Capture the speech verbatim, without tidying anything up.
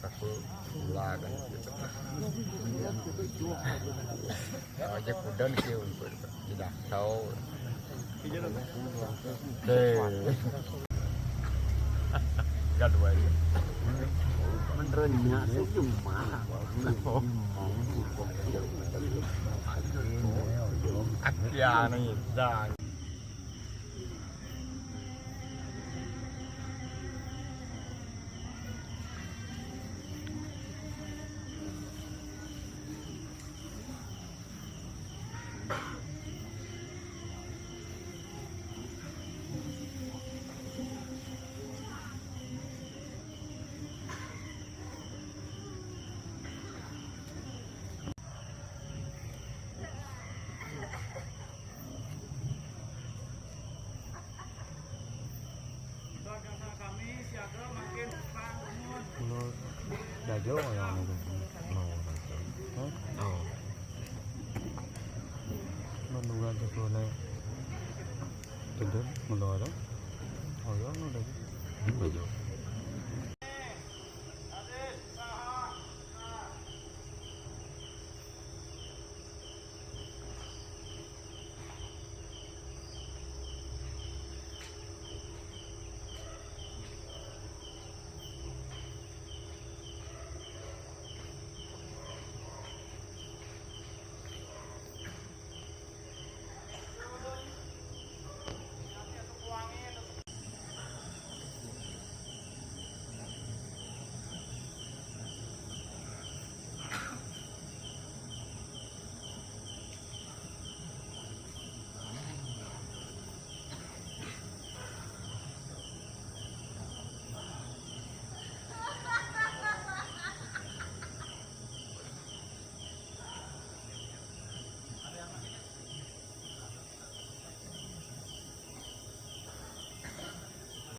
Aku pula kan gitu. Aja kuda nih, tidak tahu. Deh. Gak dua ini. Menurutnya senyum mah. Ya nih, dah. ပြောပါရောင်းနေတယ် မဟုတ်ဘူး ဟမ် အော် မနူကတကိုလည်းတဒမလော်တော့ဟောရောင်းလို့လည်း ဘယ်လို